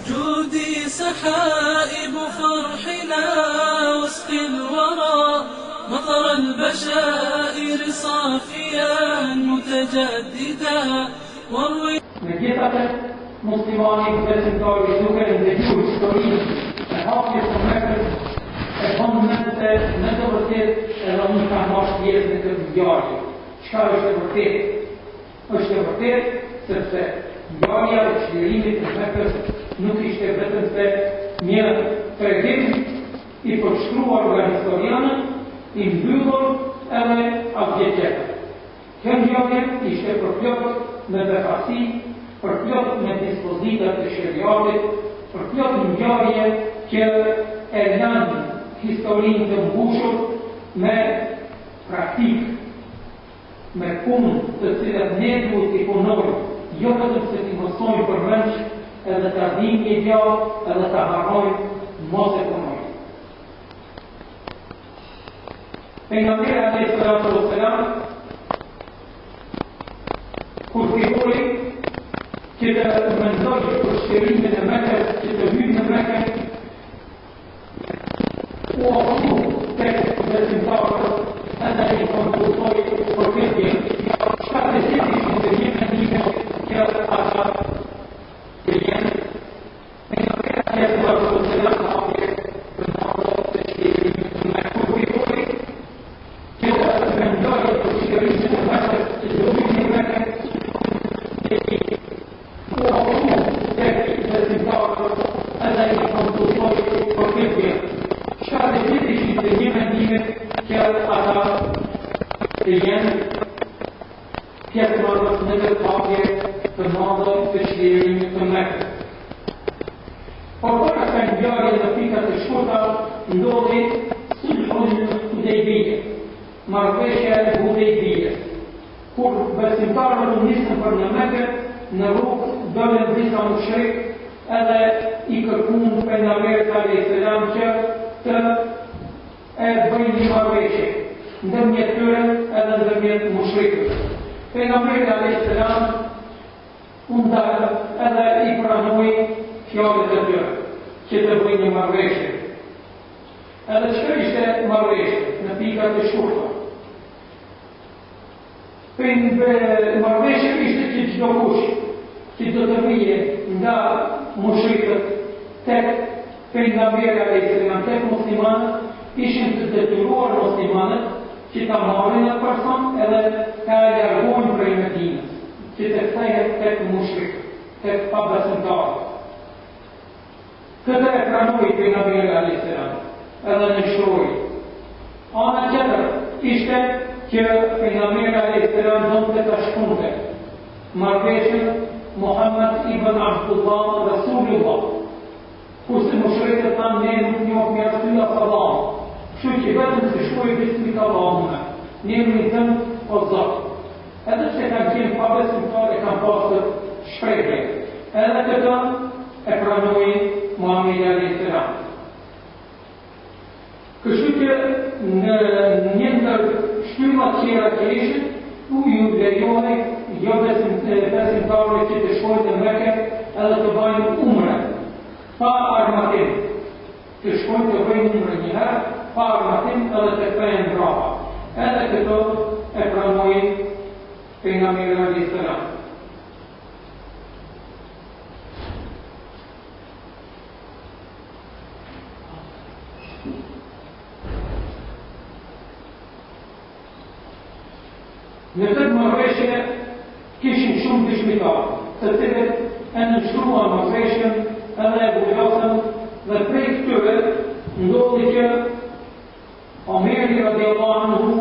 جودي سحائب فرحنا واسقي الورى مطر البشائر صافيا متجددا واروي Megjithatë, muslimani besimtari duke e ndëgjuar historinë e hapjes së Mekës, e bën mend se në të vërtetë edhe unë kam marrë pjesë në këtë ngjarje. Çka është e vërtetë? Është e vërtetë sepse ngjarja e çlirimit të Mekës nuk ishte vetëm se një tregim i përshkruar nga historianët, i mbyllur edhe asgjë tjetër. Kjo ngjarje ishte përplot me befasi, përplot me dispozita të sheriatit, përplot ngjarje që e lanë historinë të mbushur me praktikë, me punë të cilat ne duhet t'i punojmë, jo vetëm se t'i mësojmë përmendsh, edhe ta dimë një gjë, edhe ta harrojmë, mos e punojmë. Pejgamberi alayhi salatu wassalam kur filloi që të mendojë për çlirimin e Mekës, që të hyjë në Mekë, U afru tek besimtarët edhe i konsultoi për këtë gjë, çka të gjithë ishin të një mendimi që ata të jenë Pejgamberi alayhi salatu wassalam hapje të madhe të çlirimit të Mekës. Kur filloi që të mendojë për çlirimin e Mekës, që të hyjë në Mekë, U afru tek besimtarët edhe i konsultoi për këtë gjë, çka të gjithë ishin të një mendimi që ata të jenë pjesëmarrës në këtë hapje të madhe të çlirimit të Mekës. Por para kësaj ngjarje në pika të shkurta ndodhi Sulhul Hudejbije, marrëveshja e Hudejbijes. Kur besimtarët u nisën për në Mekë, në rrugë dolën disa mushrikë edhe i kërkuan Pejgamberit alejhi selam që të e bëjnë një marrëveshje ndërmjet tyre edhe ndërmjet mushrikëve. Pejgamberi alejhi selam u ndal edhe i pranoi fjalët e tyre që të bëjnë një marrëveshje. Edhe çka ishte marrëveshja në pika të shkurta? Marrëveshja ishte që çdokush që do të vije nga mushrikët tek pejgamberi alayhis salam tek muslimanët ishin të detyruar muslimanët që ta marrin atë person edhe ta largojnë prej Medinës, që të kthehet tek mushrikët, tek pabesimtarët. Këtë e pranoi pejgamberi alayhis salam, edhe nënshkroi. Ana tjetër ishte që pejgamberi alayhis salam donte ta shkruante marrëveshjen Muhammed ibn Abdullah Rasulullah. Kurse mushrikët thanë ne nuk njohim as ty as Allahun. Kështu që vetëm se shkruaj bismika Allahumme. Në emrin tënd o Zot. Edhe pse kanë qenë pabesimtarë e kanë pasur shprehje. Edhe këtë e pranoi Muhamedi alayhis salam. Kështu që në një ndër shtyllat tjera që ishin, u ju lejohej jo besim, besimtarëve që të shkojnë në Mekë edhe të bëjnë umre, pa armatim. Të shkojnë të bëjnë umre një herë, pa armatim edhe të kthehen mbrapa. Edhe këto e pranoi pejgamberi alayhis salam. Në këtë marrëveshje kishin shumë dëshmitarë, të cilët e nënshkruan marrëveshjen edhe e vulosën dhe prej këtyre ndodhi që Omeri radiallahu anhu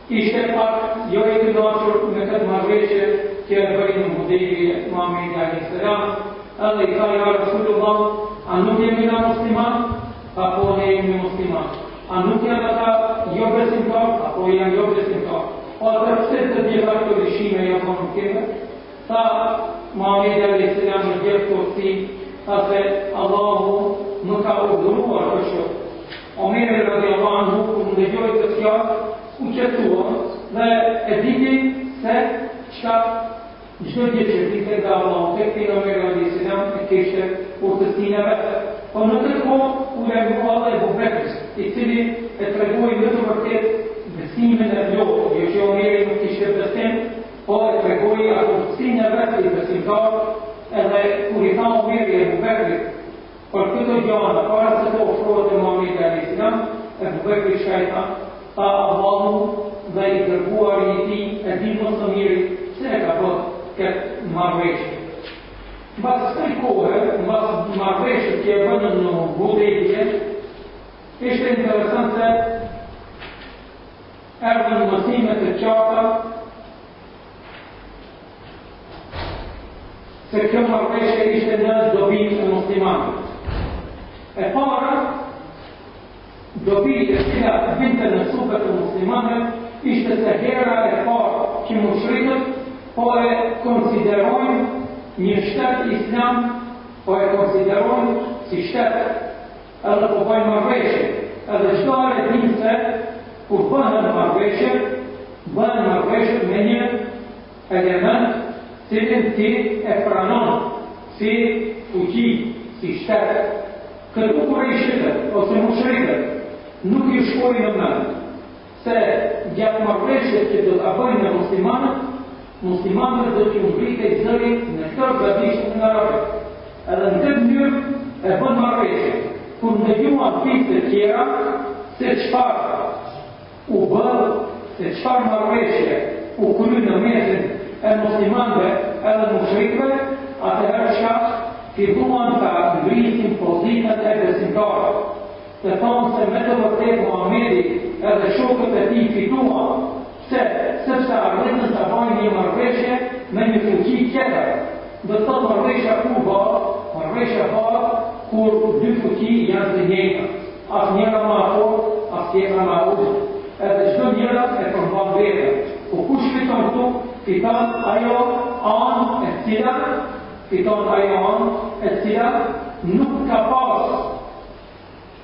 ishte pak jo i kënaqur me këtë marrëveshje që e bëri në Hudejbije Muhamedi alayhis salam, edhe i tha ja Rasulullah, a nuk jemi na musliman? Tha po ne jemi musliman. A nuk janë ata jo besimtar? Tha po janë jo besimtar. Po atëherë pse të gjitha këto lëshime janë bërë keme? Tha Muhamedi alayhis salam me gjithë ftohtësi, tha se Allahu më ka urdhëruar kështu. Omeri radiallahu anhu kur ndëgjoi këtë fjalë, u qetësua dhe e diti se çka Çdo gjë që vinte nga Allahu tek pejgamberi alayhis salam e kishte urtësinë e vet. Po në këtë kohë u lajmërua edhe Ebu Bekri, i cili e tregoi me të vërtetë besimin e plotë, jo që Omeri nuk kishte besim, po e tregoi atë urtësinë e vet si besimtar, edhe kur i tha Omeri Ebu Bekrit për këto gjana, para se të ofrohet te Muhamedi alayhis salam, Ebu Bekri çka i tha? Tha Allahu dhe i dërguari i tij e di më së miri pse e ka bërë këtë marrëveshje. Mbas kësaj kohe, mbas marrëveshjes që e bënë në Hudejbije, ishte interesant se erdhën mësime të qarta se kjo marrëveshje ishte në dobinë e muslimanëve. E para, Dobi e cila binte në supet e muslimanëve ishte se hera e parë që mushrikët po e konsiderojnë një shtet islam, po e konsiderojnë si shtet, edhe po bëjnë marrëveshje, edhe çdo herë e dimë se kur bëhen marrëveshje, bëhen marrëveshje me një element cilin ti e pranon si fuqi, si shtet. Këtu kurejshitët ose mushrikët nuk ju shkoi në mend se gjatë marrëveshjes që do ta bëjnë me muslimanët, muslimanëve do t'ju ngritej zëri në tërë gadishullin arabik. Edhe në këtë mënyrë e bënë marrëveshjen. Kur ndëgjuan fiset tjera se çfarë u bë, se çfarë marrëveshje u kry në mesin e muslimanëve edhe mushrikëve, atëherë çka filluan ta ngrisin pozitën e besimtarëve, të thonë se me të vërtetë Muhamedi edhe shokët e tij fituan, pse? Sepse arritën ta bajnë një marrëveshje me një fuqi tjetër. Do të thotë marrëveshja kur bëhet? Marrëveshja bëhet kur dy fuqi janë të njëjta. As njëra ma e fortë, as tjetra ma e ulët. Edhe çdo njëra e përmban veten. Po kush fiton këtu? Fiton ajo anë e cila fiton ajo anë e cila nuk ka pas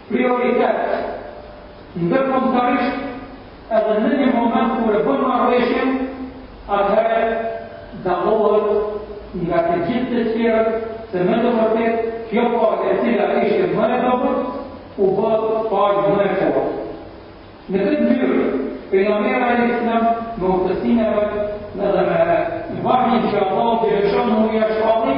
prioritet ndërkombëtarisht edhe në një moment kur e bën marrëveshjen, atëherë dallohet nga të gjithë të tjerët se me të vërtetë kjo palë e cila ishte më e dobët u bë palë më e fortë. Në këtë mënyrë, pejgamberi alayhis salam me urtësinë e vet dhe me vahjin që Allahu xheleshanuhu ia shpalli,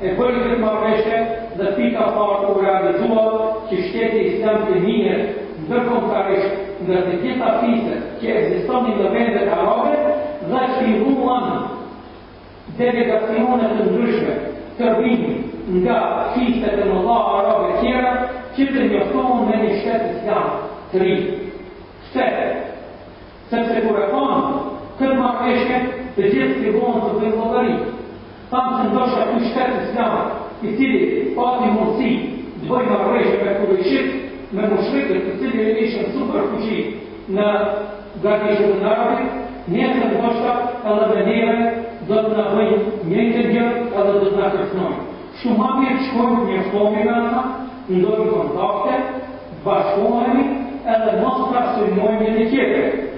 e bëri këtë marrëveshje dhe pika e parë u realizua që shteti islam të njihet ndërkombëtarisht nga të gjitha fiset që ekzistonin në vendet arabe dhe filluan delegacione të ndryshme të vijnë nga fiset e mëdha arabe tjera që të njoftohen me një shtet islam të ri. Pse? Sepse kur e panë këtë marrëveshje, të gjithë filluan të bëjnë llogari. Thanë se ndoshta ky shtet islam, i cili pati mundësi të bëjë marrëveshje me kurejshit, me mushrikët, të cilët ishin superfuqi në gadishullin arabik, nesër ndoshta edhe me neve do të na bëjnë njëjtën gjë edhe do të na kërcënojnë. Kështu ma mirë të shkojmë të njoftohemi me ata, të ndojmë kontakte, të bashkohemi edhe mos ta sulmojmë njëri tjetrin.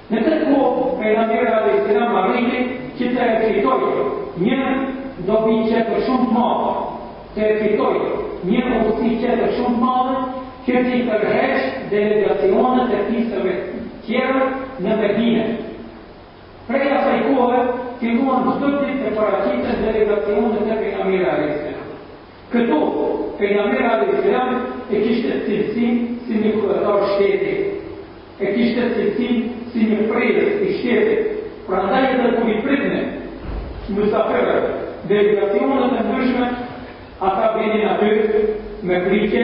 Në këtë kohë, pejgamberi alayhis salam arriti që të e fitojë një dobi tjetër shumë të madhe, të e fitojë një urtësi tjetër shumë të madhe, që t'i tërheq delegacionet e fiseve tjera në Medinë. Prej asaj kohe filluan çdo ditë të paraqiten delegacione te pejgamberi alayhis salam. Këtu pejgamberi alayhis salam e kishte cilësinë si një kryetar shteti. E kishte cilësinë si një prijës i shtetit. Prandaj edhe kur i pritnin mysafirët, delegacionet e ndryshme, Ata vinin aty me pritje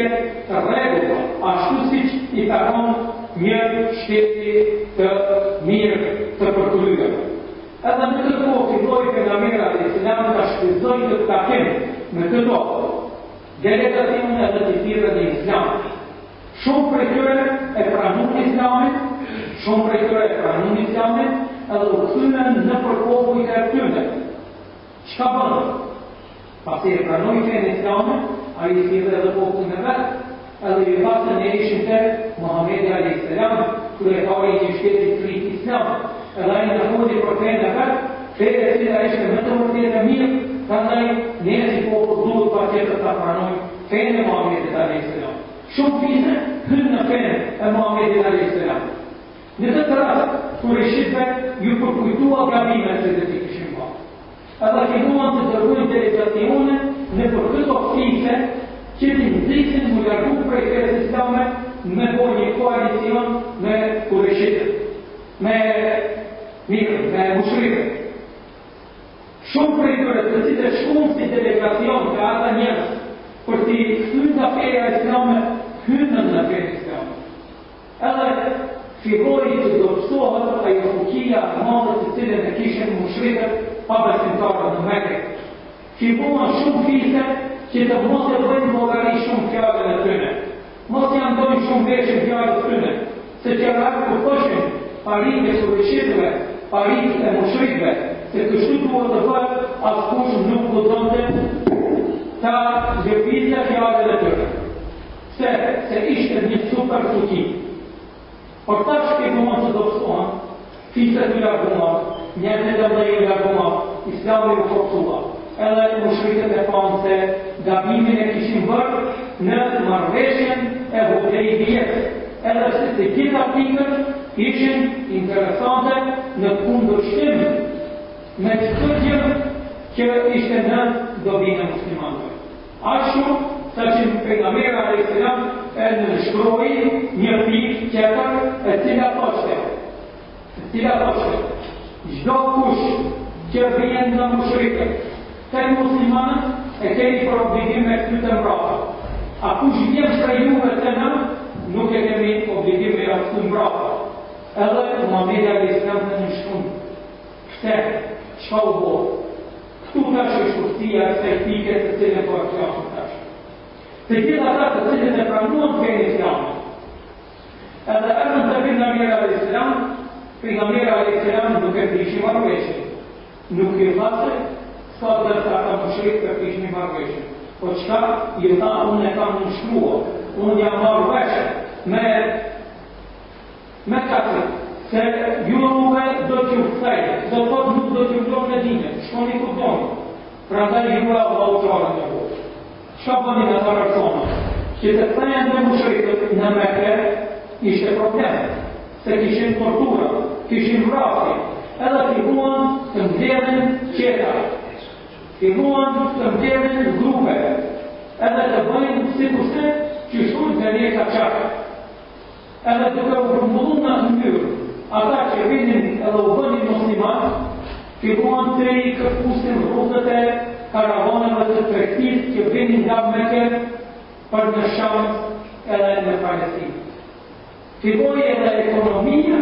të rregullta, ashtu siç i takon një shteti të mirë të përkryer. Edhe në këtë kohë filloi pejgamberi alayhis salam ta shfrytëzojë këtë takim me këto delegacione edhe t'i thirrë në Islam. Shumë prej tyre e pranuan Islamin, shumë prej tyre e pranuan Islamin edhe u kthyen nëpër popujt e tyre. Çka bënë? Pasi e pranoi fenë islame, ai i thirri edhe popullin e vet, edhe ju tha se ne ishim te Muhamedi alayhis salam, kryetari i një shteti të ri islam, edhe ai na foli për fenë e vet, Fe e cila ishte me të vërtetë e mirë, prandaj ne si popull duhet patjetër ta pranojmë fenë e Muhamedit alayhis salam. Shumë fise hynë në fenë e Muhamedit alayhis salam. Në këtë rast, kurejshitëve iu përkujtua gabimet që i kishin bërë. Edhe filluan të dërgojnë delegacione nëpër këto fise që t'i nxisin m'u largu prej fesë islame me bo një koalicion me kurejshitët, me mirë, me mushrikët. Shumë prej tyre të cilët shkuan si delegacion te ata njerëz për t'i kthy nga feja islame, hynën në fenë islame. Edhe filloi të dobësohet ajo fuqia e madhe të cilën e kishin mushrikët pabesimtarët në Mekë. Filluan shumë fise që të mos e bëjnë llogari shumë fjalën e tyre. Mos ia ndojnë shumë veshin fjalës tyre, se që herë kur thoshin paritë e kurejshitëve, paritë e mushrikëve, se kështu duhet të bëhet, askush nuk guxonte ta lëvizte fjalën e tyre. Pse? Se ishte një super fuqi. Por tash filluan të dobësohen, fiset u larguan, njerëzit e mëdhenj u larguan, Islami u forcua. Edhe mushrikët e panë se gabimin e kishin bërë në marrëveshjen e Hudejbijes, edhe pse të gjitha pikat ishin interesante në kundërshtim me çdo gjë që ishte në dobinë e muslimanëve. Ashtu sa që Pejgamberi alejhi selam e nënshkroi një pikë tjetër e cila thoshte, e cila thoshte, çdo kush që vjen nga mushrikët tek muslimanët e kemi për obligim me kthy të mbrapa. A kush vjen prej juve te na, nuk e kemi obligim me ja kthy mbrapa. Edhe Muhamedi alejhi selam të nënshkruan. Pse? Çka u bo? Këtu tash është urtësia e kësaj pike të cilën po e flasim tash. Të gjithë ata të cilët e pranuan fenë islame, edhe erdhën te pejgamberi alayhis salam, pejgamberi alayhis salam nuk e prishi marrëveshjen. Nuk i tha se s'ka dert se ata mushrikë të prishni marrëveshjen. Po çka i tha unë e kam nënshkruar, unë jam marrë vesh me Me kafir, se juve do t'ju kthej, do të thotë nuk do t'ju lë në Medine, shkoni ku doni. Prandaj juve Allahu çaren e botës. Çka bënin ata persona? Që të kthehen te mushrikët në Mekë ishte problem, se kishin tortura, kishin vrasje, edhe filluan të mbledhin çeta, filluan të mbledhin grupe, edhe të bëjnë sikurse qështu dhe ne ka qartë. Edhe duke u grumbullu në atë mënyrë, ata që vinin edhe u bënin musliman, filluan të i këpusin rrugët e karavaneve të tregtisë që vinin nga Meke për në Sham edhe në Palestinë. Filloi edhe ekonomia.